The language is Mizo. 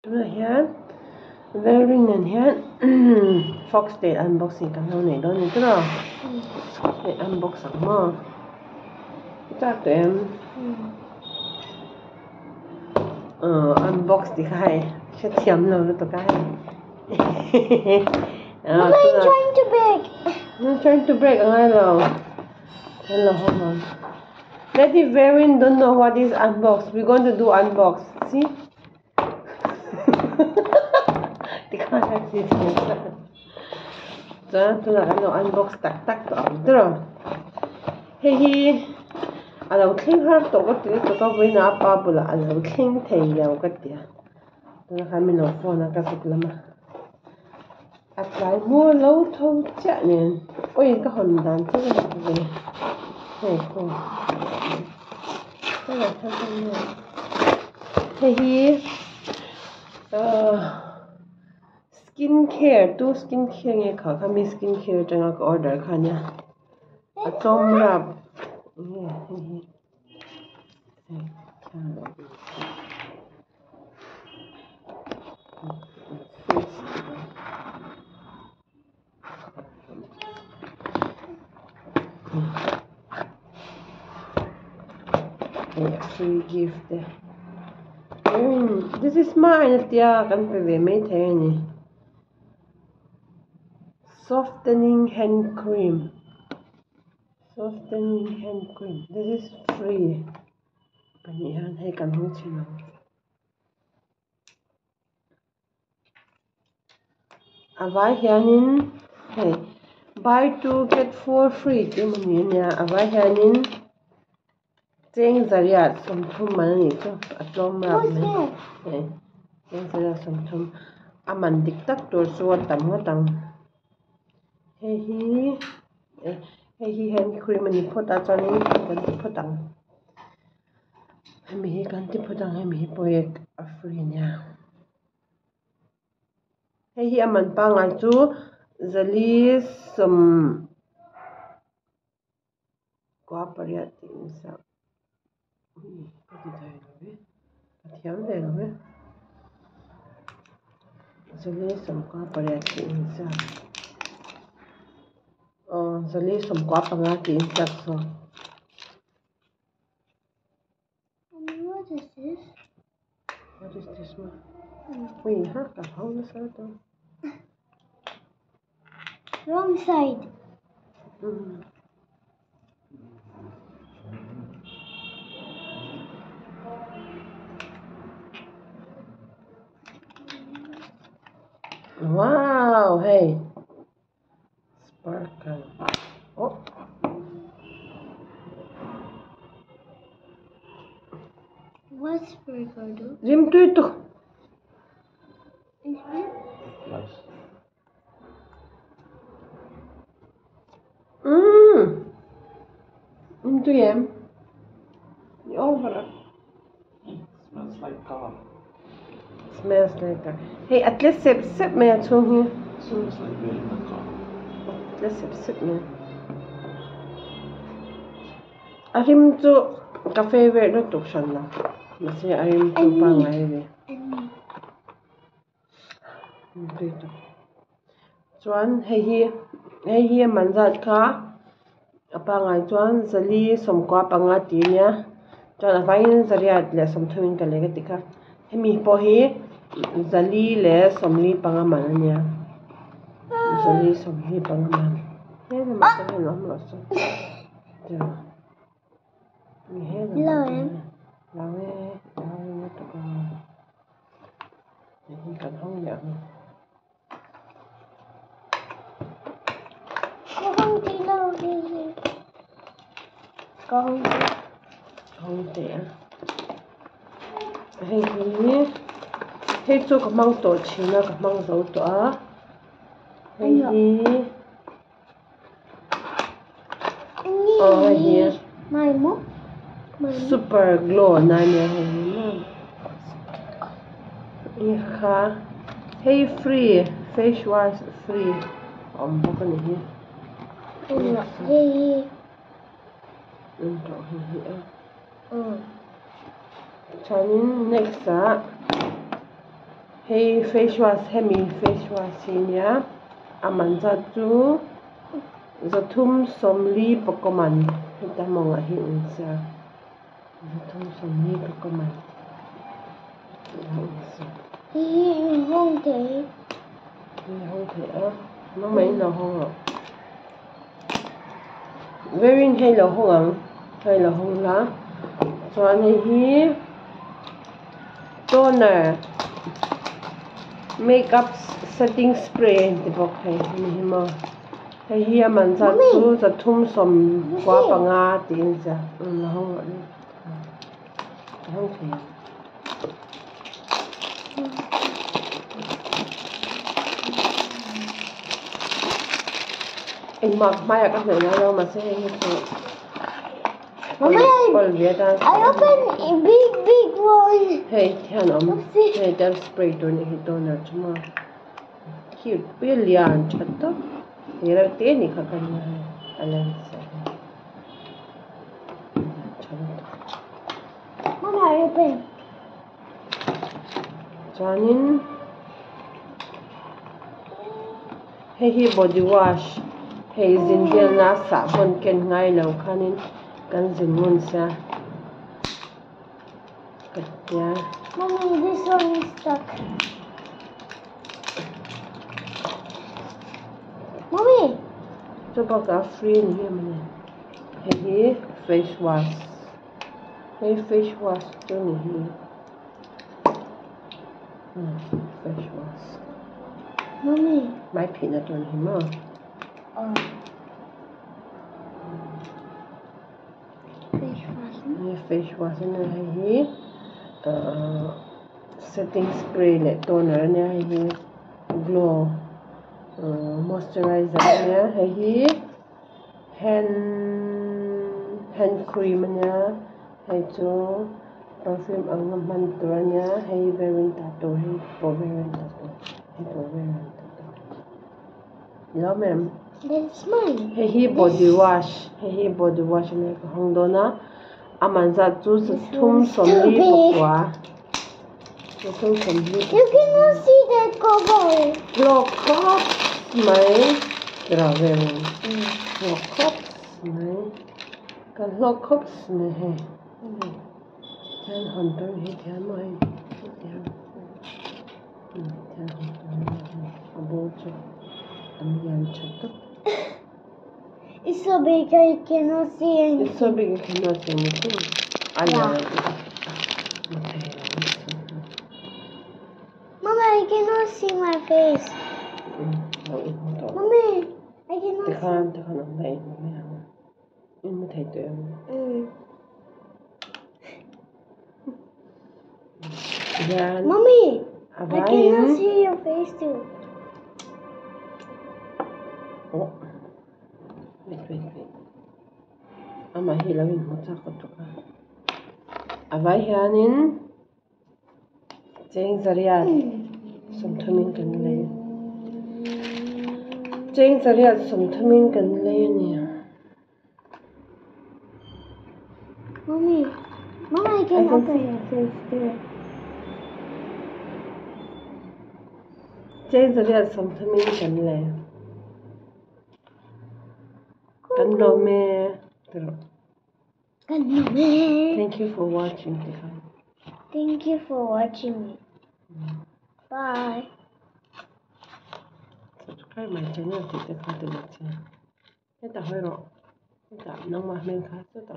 Tunah hian Velrin nen hian foxtail unboxing kan lo nei dawn a ni tawh a, hei unbox ang maw i chak tawh em? Aw unbox tih kha hei hrethiam lo lutuk a hei Mama I'm trying to break. I'm trying to break angai lo hello hold on. Let if Verin don't know what is unbox we going to do unbox see Tikhan a ti Chuan tunah kan lo unbox tak tak tawh ang tiraw. Hei hi a lo thleng har tawh ka ti lutuk a vawiinah a pa bulah a lo thleng thei lo ka ti a. Tunah khan min lo phone a ka zuk lam a. A tlai hmur lo tho chiah nen awi ka hawn dan chu ka hmu ve hei aw hei hi ahh skin care tu skin care nge kha kha mi skin care atanga ka order kha ania a tlawm rap enge hei hi. Free gift te this is mine a tia kan pe ve maithei a ni softening hand cream. Softening hand cream this is free pahnih hian hei kan hmang chhin ang a vai hianin hei buy two get four free tih emaw ni ania a vai hianin cheng zariah sawmthum man anih chu a tlawm rap mai hei cheng zariah sawmthum a man dik tak tur chu a tam ngawt ang. Hei hi hei hi hand cream a ni phawt a chuanin kan ti phawt ang hemi hi kan ti phawt ang hemi hi pawh hi a free a nia hei hi a man pangngai chu zali sawm kua pariat tih in ziak ka ti thei lo ve ka thiam ve lo ve zali sawmkua pariat tih in ziak aw zali sawmkua panga tih in ziak zawk. What is this? What is this one? Ui ha ka hau nasa tawh. Wrong side. Wow, hei. Sparkle. Oh. What sparkle do? Rim tui tu. Nice. Umm. Rim tui em? Ni over a. Smells like car. Smells like car. Hei a tle sep sep mai a chhung hi. Smells like we're in a car. A tle sep sep mai. A rim chu ka favourite lutuk hran lo. Mahse a rim chu pangngai ve. Chuan hei hi hei hi a man zat kha a pangngai chuan zali sawmkua panga tih a nia chuan a vaiin zariat leh sawmthum in ka lei ka ti kha hemi pawh hi zali leh sawmli panga man a nia zali sawmli panga man he lamah te hian awm rawh se Lau e lau lutuk a. Hei kan hawng leh ang. Ka hawng thei lo hei hi. Ka hawng thei. Hawng teh a. Hei hi hei chu ka hmang tawh thin a ka hmang zo tawh a. Hei hi Aw hei hi super glow na ania hei hi maw eng kha hei free face wash free a awm bawk a ni hi chuanin next ah. Hei face wash hemi face wash hi nia a man zat chu zathum sawmli pakaw man heta mawngah hi awm sia zathum sawmli pakaw man a awm sia. Hei hi in hawng thei. Hei hawng thei a nangmah in lo hawng rawh. Verin hei lo hawng ang hei lo hawng la chuan hei hi toner makeup setting spray a inti bawk hei hemi hi maw hei hi a man zat chu zathum sawm kua panga tih a inziak lo hawng rawh le a hawng thei ang. Engmah hmaiah ka hnawih ngai lo mahse hei hi chu kawl ve atan I open a big big one. Hei hian a awm hei tan spray tur nih hi toner chu maw cute pui a lian tha tawp ni reuh te anih kha ka ring a hei a lan chiah hi lian tha lutuk. Mama I open. Chuanin hei hi body wash hei zin velna sahbawn ken ngai lo khanin kan zin ngun sia ka tia. Mommy this one is stuck. Mommy. Chu bakah free a ni hi mawni hei hi face wash. Hei face wash chu ni hi face wash Mummy hmai phihna tur ni hi maw aw face wash hei face wash ania hei hi ahh setting spray leh toner ania hei hi glow ahh moisturizer ania hei hi. Hand hand cream ania hei chu perfume ang a hman tur ania hei verin ta tur hei pawh verin ta tur hei pawh verin ta tur ilo ma'am hei hi body wash hei hi body wash ania ka hawng dawn a a man zat chu sathum sawmli pakua sathum sawmli pakua hlawk khawp mai tiraw verin. Hlawk khawp mai kan hlawk khawp mai hei thian hawn tur hi thian maw hei hetiang thian hawn tur a bo chu an lian tha tawp. It's so big I cannot see anything. It's so big you cannot see anything. A lian a thei lo Mama I cannot see my face. Mummy. Tikhan tikhan awm daih in mai ang in mu thei tawh em hian Mummy a I vaiin cannot see your face too. Oh wait wait wait amah hi lo inhmu chak lutuk a a vai hianin Cheng zariat sawmthumin kan lei cheng zariat sawmthumin kan lei a ni. Mummy, Mummy, I can open your face too. Cheng zariat sawmthumin kan lei. Kan lawm e. Thank you for watching Thank you for watching me. Bye. Subscribe my channel tih te kha ti lo che. Heta hawi rawh. Heta nangmah hmel kha chu ta.